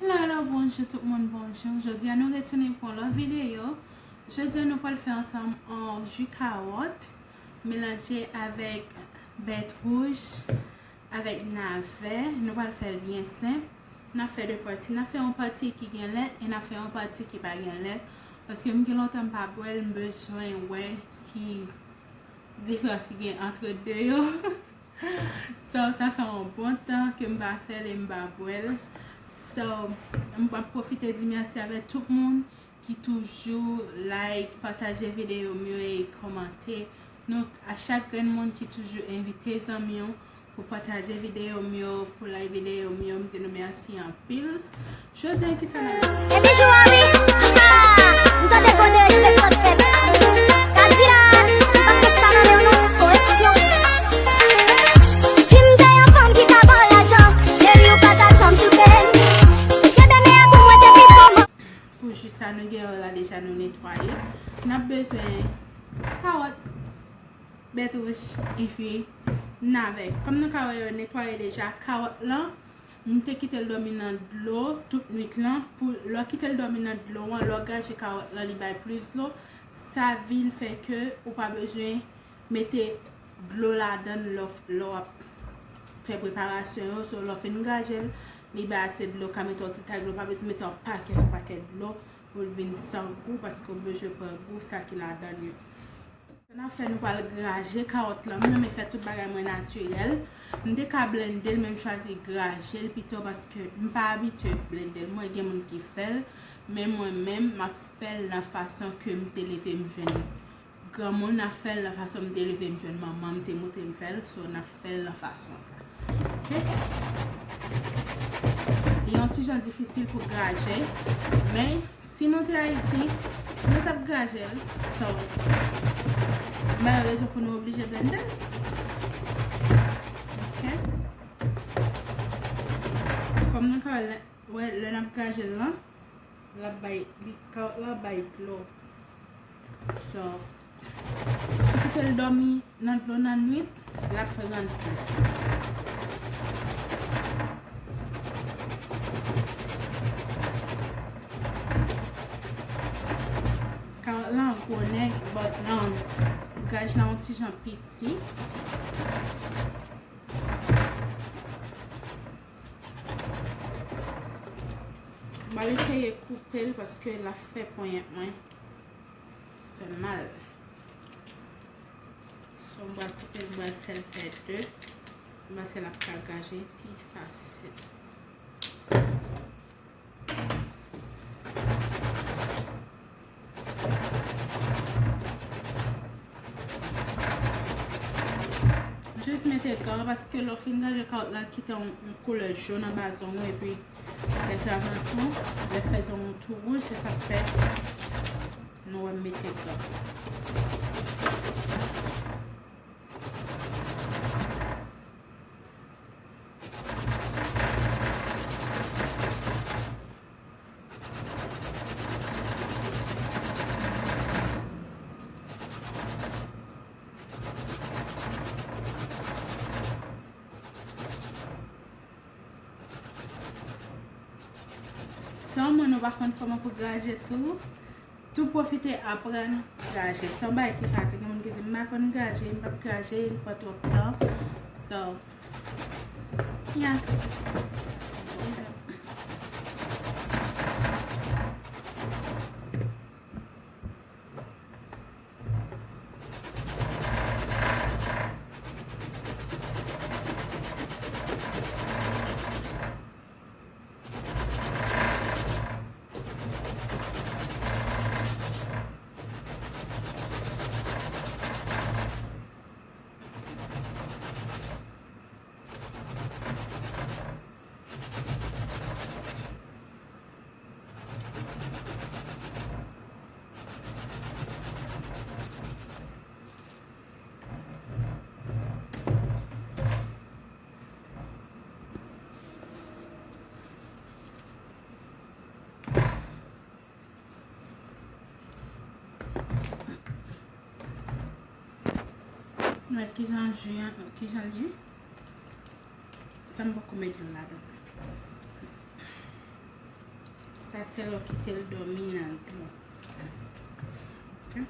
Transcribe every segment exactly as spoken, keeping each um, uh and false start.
Hello, hello, bonjou tout moun, bonjou. Jodi a nou retounen pou yon lòt videyo. Jodi a nou pral fè ansanm yon ji kawòt melanje avèk bèt wouj, avèk navè. Nou pral fè l byen senp. N ap fè de pati. N ap fè yon pati ki gen lèt e n ap fè yon pati ki pa gen lèt. Paske m gen lontan m pa bwè l, m bezwen wè ki diferans ki gen antre de yo. So, sa fè yon bon tan ke m pa fè l e m pa bwè l. So, m ap pwofite di mèsi avèk tout moun ki toujou like, pataje videyo m yo e kòmante. Nou, a chak grenn moun ki toujou envite zanmi yo pou pataje videyo m yo, pou like videyo m yo, m di nou mèsi anpil. Jodi a, kisa n ap... Epi jou a wi, ha! M tande konde respè kòd fèt. Kadilak, m p ap fè sa nan men w non, koreksyon. Si m te yon fanm ki ka ba w lajan, cheri, ou pa t ap janm choute m. Kenbe men an pou mwen depi kòman. Pou ji sa nou gen yo la deja nou netwaye. N ap bezwen kawòt, bèt wouj, epi navè. Kòm nou ka wè yo netwaye deja, kawòt lan, m te kite l dòmi nan dlo tout nwit lan. Pou lè w kite l dòmi nan dlo an, lè w graje kawòt lan, li bay plis dlo. Sa vin fè ke ou pa bezwen mete dlo ladan l lè w, lè w ap fè preparasyon yo. So, lè w fin graje l, li bay ase dlo, w ka mete yon ti tak dlo, w pa bezwen mete yon pakèt, yon pakèt dlo pou l vin san gou, paske w bezwen pran gou sa ki ladan l yo. Sa n ap fè, nou pral graje kawòt lan. Mwen renmen fè tout bagay mwen natirèl. M te ka blende l, men m chwazi graje l pito paske m pa abitye blende l. Mwen gen moun ki fè l, men mwen menm, m ap fè l nan fason ke m te leve m jwenn granmoun, ap fè l nan fason m te leve m jwenn manman m te montre m fè l, so n ap fè l nan fason sa. Oke? Li yon ti jan difisil pou graje, men si nou te Ayiti, nou t ap graje l. So, m pa wè rezon pou nou oblije blende l. Oke? Kòm nou ka wè, lè, wè, lè n ap graje l lan, l ap bay, li, kawòt lan bay dlo. So, si w kite l dòmi nan dlo nan nwit, l ap rann plis. Kawòt lan gwo nèg, but, um, graj lan yon ti jan piti. M pral eseye koupe l paske l ap fè ponyèt mwen fè mal. So, m pral koupe l, m pral fè l fè de. M panse l ap ka graje pi fasil. Jis mete gan, paske lè w fin graje kawòt la, l kite yon, yon koulè jòn anba zong ou, epi lè sa vin tou, lè fè zong ou tou wouj, se sa k fè nou wè m mete gan. Sèlman nou pa konn kòman pou graje tou. Tou pwofite aprann graje. Se yon bagay ki fasil. Gen moun ki di, "M pa konn graje, m p ap graje, li pran twòp tan." So, yeah. Wè kijan ji an, kijan l ye. Sa m poko met dlo ladan. Sa se lè w kite l dòmi nan dlo. Ok.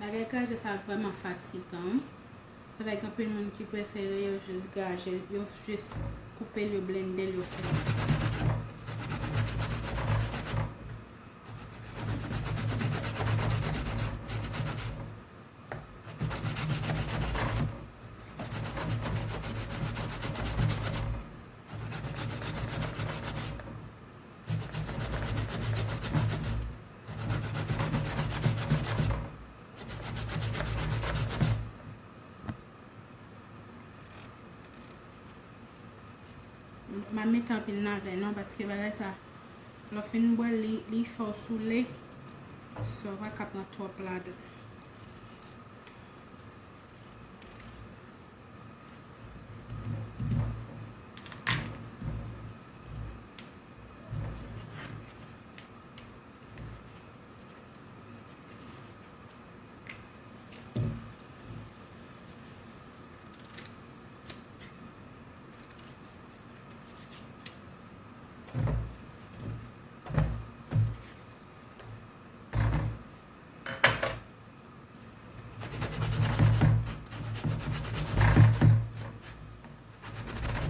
Bagay graje sa vrèman fatigan. Sa fè gen anpil moun ki prefere yo jis graje l, yo jis koupe l, yo blende l, yo fini. M pa mete anpil navè non, paske bagay sa, lè w fin bwè l, li, li fè w soule. So, w pa ka pran twòp ladan.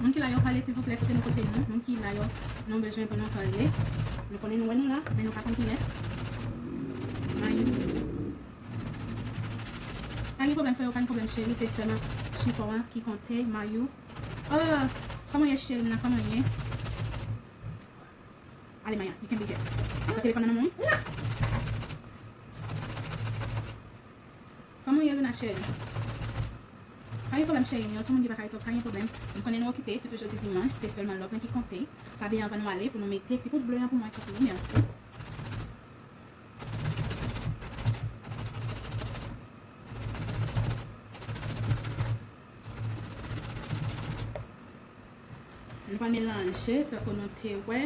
Moun ki la yo pale silvouplè, kote nou, kote nou? Moun ki la yo, nou bezwen pou nou pale. Nou konnen nou wè nou la, men nou pa konn kilès. Mayou. Pa gen pwoblèm frè, pa gen pwoblèm cheri, se sèlman sipò an ki konte, Mayou. Oh, kòman ye cheri m nan, kòman ye? Ale Maya, li kenbe kè. Pran telefòn nan nan men w wi. Kòman w ye Luna cheri? Pa gen pwoblèm cheri m, yo, tout moun ki pa ka rezo, pa gen pwoblèm. M konnen nou okipe, sitou jodi dimanch, se sèlman love lan ki konte. Pa bliye anvan nou ale pou nou mete ti pous ble an pou mwen tanpri, mèsi. Nou pral melanje tankou nou te wè.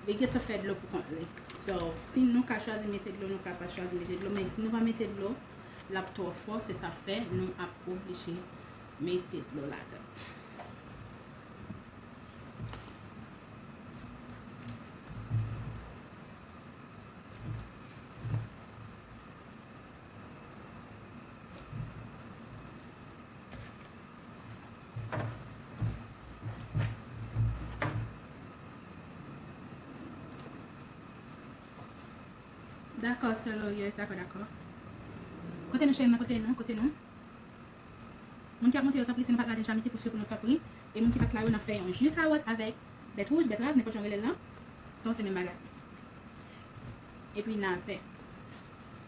Li gentan fè dlo pou kont li. So, si nou ka chwazi mete dlo, nou ka pa chwazi mete dlo, men si nou pa mete dlo, l ap twò fò, se sa k fè nou ap oblije mete dlo ladan. Dakò, sè Lorieuse, dakò, dakò. Kote nou, cheri m nan, kote nou, kote nou? Moun ki ap monte yo, tanpri, si nou pa t la deja, mete pous yo pou nou, tanpri. E moun ki pa t la yo, n ap fè yon ji kawòt avèk bèt wouj, bètrav, nenpòt jan w rele l lan. Sa se menm bagay. Epi navè.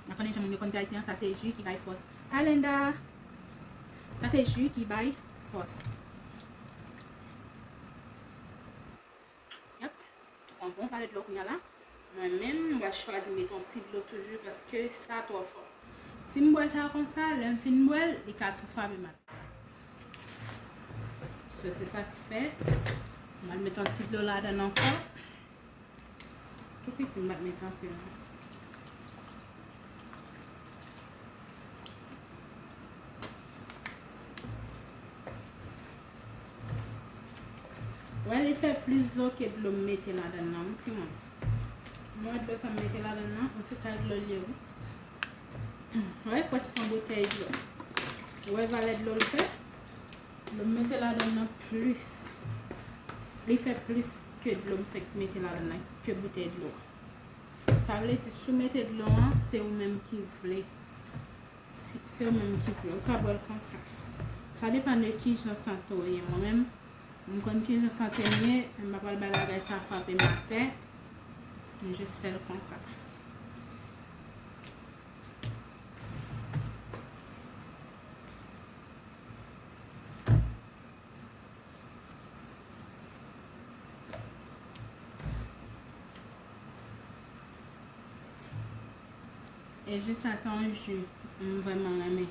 N ap konnen jan moun yo konn di Ayiti an, sa se ji ki bay fòs. Alenda! Sa se ji ki bay fòs. Yep. Fè yon bon valè dlo kounye a la. Mwen menm, m pral chwazi mete yon ti dlo toujou paske sa twò fò. Si m bwè sa konsa, lè m fin bwè l, li ka tou frape m atè. So, se sa k fèt. M al met yon ti dlo ladan l ankò. Tou piti, m pa t met anpil non. Wè, li fè plis dlo ke dlo m mete ladan l lan, wi, timoun. Nou wè dlo sa m mete ladan l lan, yon ti kal dlo l ye, wi. Wè, prèske yon boutèy dlo. Ou wè valè dlo l fè? Dlo m mete ladan l lan plis. Li fè plis ke dlo m fèk mete ladan l lan, ke boutèy dlo. Sa vle di, si w mete dlo an, se ou menm ki vle. Si, se ou menm ki vle. Ou ka bwè l konsa. Sa depann de kijan sante w ye. Mwen menm, m konn kijan sante m ye, m pa pral bay bagay sa frape m atè. M jis fè l konsa. E ji sa, se yon ji m vrèman renmen.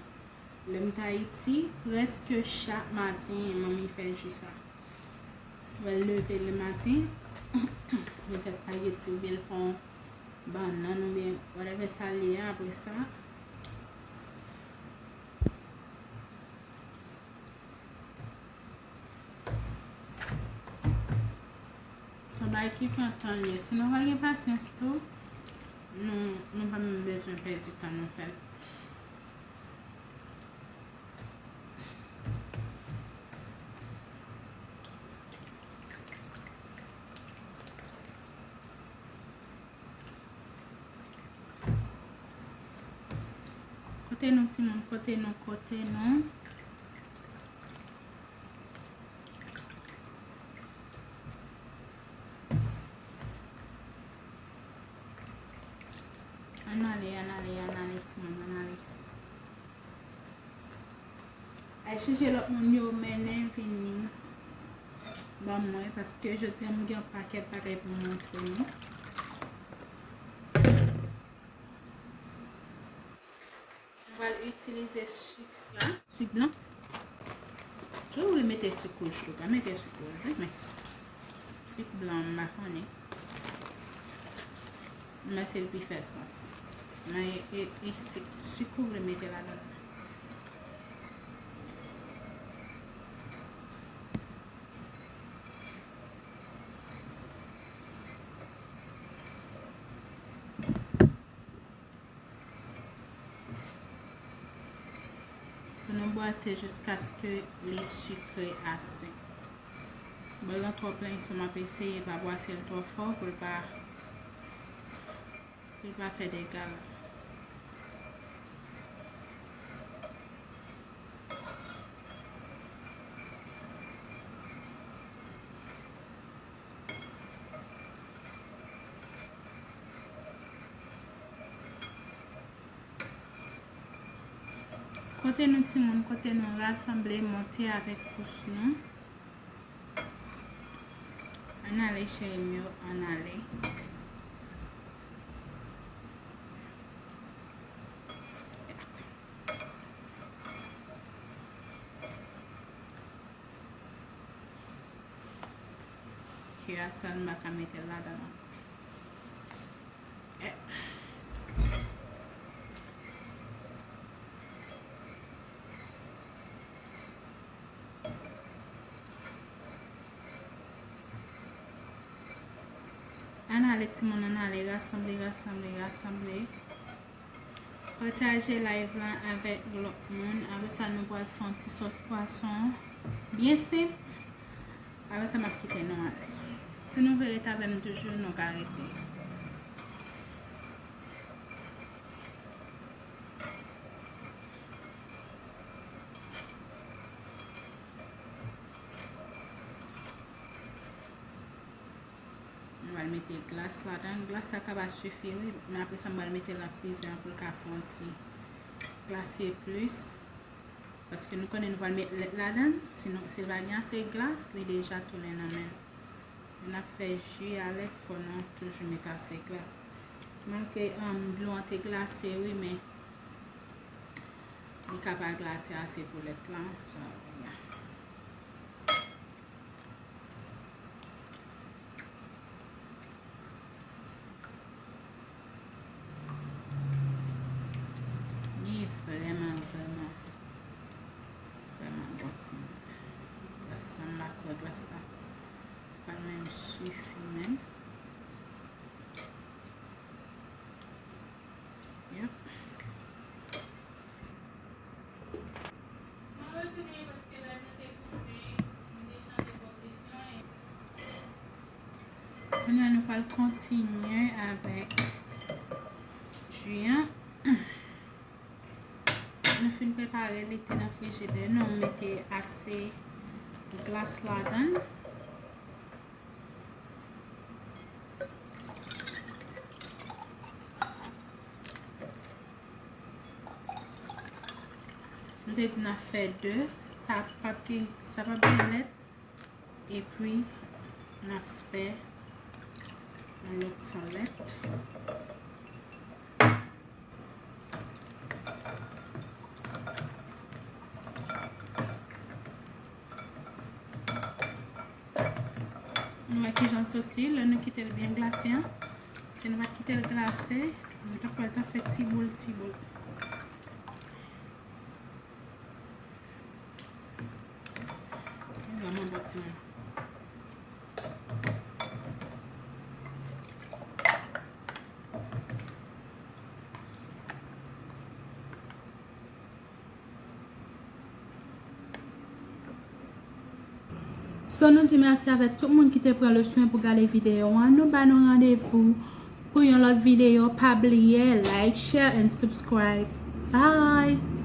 Lè m t Ayiti, prèske chak maten, manmi fè ji sa. Lè l leve le maten, li fè spaghetti oubyen l fè yon bannann oubyen whatever sa l ye a, apre sa, se yon bagay ki pran tan l ye. Si nou pa gen pasyans tou, nou, nou pa menm bezwen pèdi tan nou fè l. Kote nou, timoun? Kote nou? Kote nou? Ann ale, ann ale, ann ale, timoun, ann ale. Al chèche lòt moun yo mennen vini ban mwen, paske jodi a m gen yon pakèt bagay pou m montre nou. M pral itilize sik sa. Sik blan. Si w vle mete sik wouj tou, ka mete sik wouj, wi, men sik blan, m pa konnen. Men se l pi fè sans. Men e, e, e sik, sik ou vle mete ladan l. Pou nou bwase jiskaske li sikre ase. Bòl lan twò plen, so m ap eseye pa bwase l twò fò pou l pa, pou l pa fè dega. Kote nou timoun, kote nou rasanble, monte avèk pous nou. Ann ale, cheri m yo, ann ale. Ki a sèl m pa ka mete l ladan l ankò. Eh. Ann ale, timoun, ann ale, rasanble, rasanble, rasanble. Pataje live lan avèk lòt moun. Apre sa, nou pral fè yon ti sòs pwason byen senp. Apre sa, m ap kite nou ale. Si nou vle ret avè m toujou, nou ka rete. M pral mete glas ladan. Glas la ka pa sifi, wi. Men apre sa, m pral mete l nan frizè an pou l ka fè yon ti glase plis. Paske nou konnen nou pral met lèt ladan. Si nou, si l pa gen ase glas, li deja tounen nan men l. Lè n ap fè ji a lèt, fò nou toujou met ase glas. Malgre, um, dlo an te glase, wi, men li ka pa glase ase pou lèt lan. So, yeah. Glas la, m pa kwè glas la pral menm sifi menm. Yep. Kounye a, nou pral kontinye avèk ji an. Nou fin prepare li te nan frijidè, nou mete ase glas ladan l. Nou te di n ap fè de, sa p ap gen, sa p ap gen lèt. Epi, n ap fè yon lòt san lèt. Nou wè kijan l soti, lè nou kite l byen glase an. Si nou pa t kite l glase, nou t ap wè l t ap fè ti boul, ti boul. Li vrèman bon, timoun. So, nou di mèsi avèk tout moun ki te pran le swen pou gade videyo an. Nou ba nou randevou pou yon lòt videyo. Pa bliye, like, share and subscribe. Bye!